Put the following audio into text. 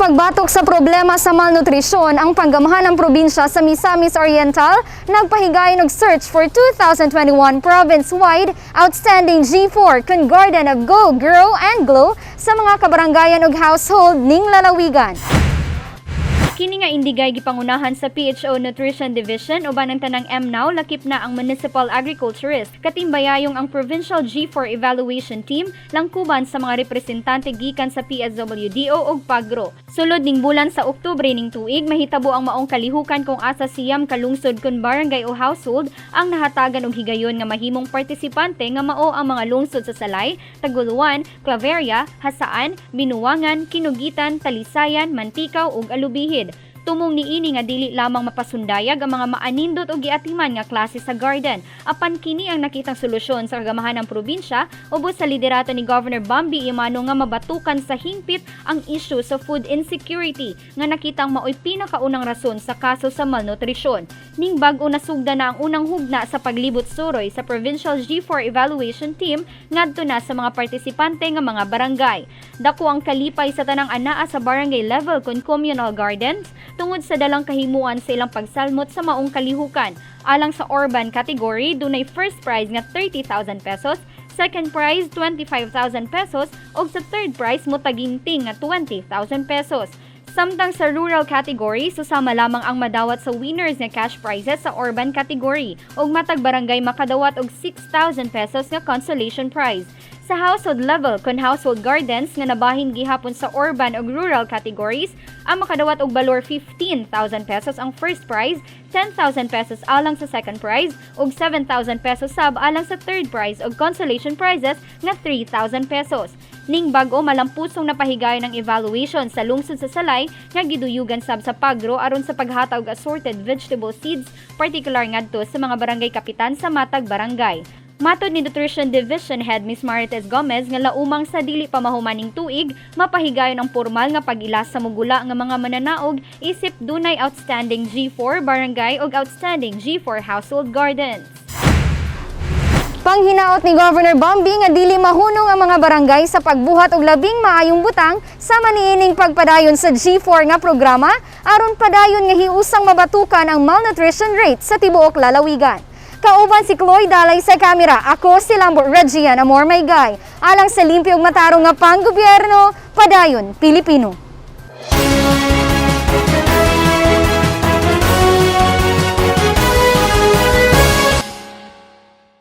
pagbatok sa problema sa malnutrisyon, ang panggamahan ng probinsya sa Misamis Oriental nagpahigayon og search for 2021 province-wide outstanding G4 kun Garden of Go, Grow and Glow sa mga kabarangayan ug household ning lalawigan. Kini nga indigay gipangunahan sa PHO Nutrition Division uban ang tanang MNAO, lakip na ang Municipal Agriculturist, katimbayayong ang Provincial G4 Evaluation Team langkuban sa mga representante gikan sa PSWDO ug PAGRO. Sulod ning bulan sa Oktubre ning tuig mahitabo ang maong kalihukan kung asa 9 ka lungsod kun barangay o household ang nahatagan og higayon nga mahimong partisipante nga mao ang mga lungsod sa Salay, Taguluan, Claveria, Jasaan, Binuangan, Kinugitan, Talisayan, Manticao ug Alubijid. Tumong niini nga dili lamang mapasundayag ang mga maanindot o giatiman nga klase sa garden, apan kini ang nakitang solusyon sa kagamahan ng probinsya ubos sa liderato ni Governor Bambi Emano nga mabatukan sa hingpit ang issue sa food insecurity nga nakitang maoy pinakaunang rason sa kaso sa malnutrisyon. Ning bag-o, nasugda na ang unang hugna sa paglibot suroy sa Provincial G4 Evaluation Team ngadto na sa mga partisipante nga mga barangay. Dako ang kalipay sa tanang anaa sa barangay level kon communal gardens tungod sa dalang kahimuan sa ilang pagsalmot sa maong kalihukan. Alang sa urban category, dunay first prize nga 30,000 pesos, second prize 25,000 pesos ug sa third prize motaginting nga 20,000 pesos. Samtang sa rural category, susama lamang ang madawat sa winners nga cash prizes sa urban category ug matag barangay makadawat og 6,000 pesos nga consolation prize. Sa household level kon household gardens nga nabahin gihapon sa urban ug rural categories, ang makadawat og balor 15,000 pesos ang first prize, 10,000 pesos alang sa second prize ug 7,000 pesos sab alang sa third prize ug consolation prizes nga 3,000 pesos. Ning bag-o, malampusong napahigayon ang evaluation sa lungsod sa Salay nga giduyugan sab sa PAGRO aron sa paghatag og assorted vegetable seeds, particular ngadto sa mga barangay kapitan sa matag barangay. Matod ni Nutrition Division Head Miss Marites Gomez nga laumang sa dili pa mahumaning tuig, mapahigayon ang formal nga pag-ila sa mugula nga mga mananaog isip dunay outstanding G4 barangay ug outstanding G4 household gardens. Panghinaot ni Governor Bambi nga dili mahunong ang mga barangay sa pagbuhat og labing maayong butang sama niining pagpadayon sa G4 nga programa aron padayon nga hiusang mabatukan ang malnutrition rate sa tibuok lalawigan. Kauban si Chloe Dalay sa kamera, ako si Lambo Regian Amor Maygay. Alang sa limpyo ug matarong nga panggobyerno, padayon Pilipino.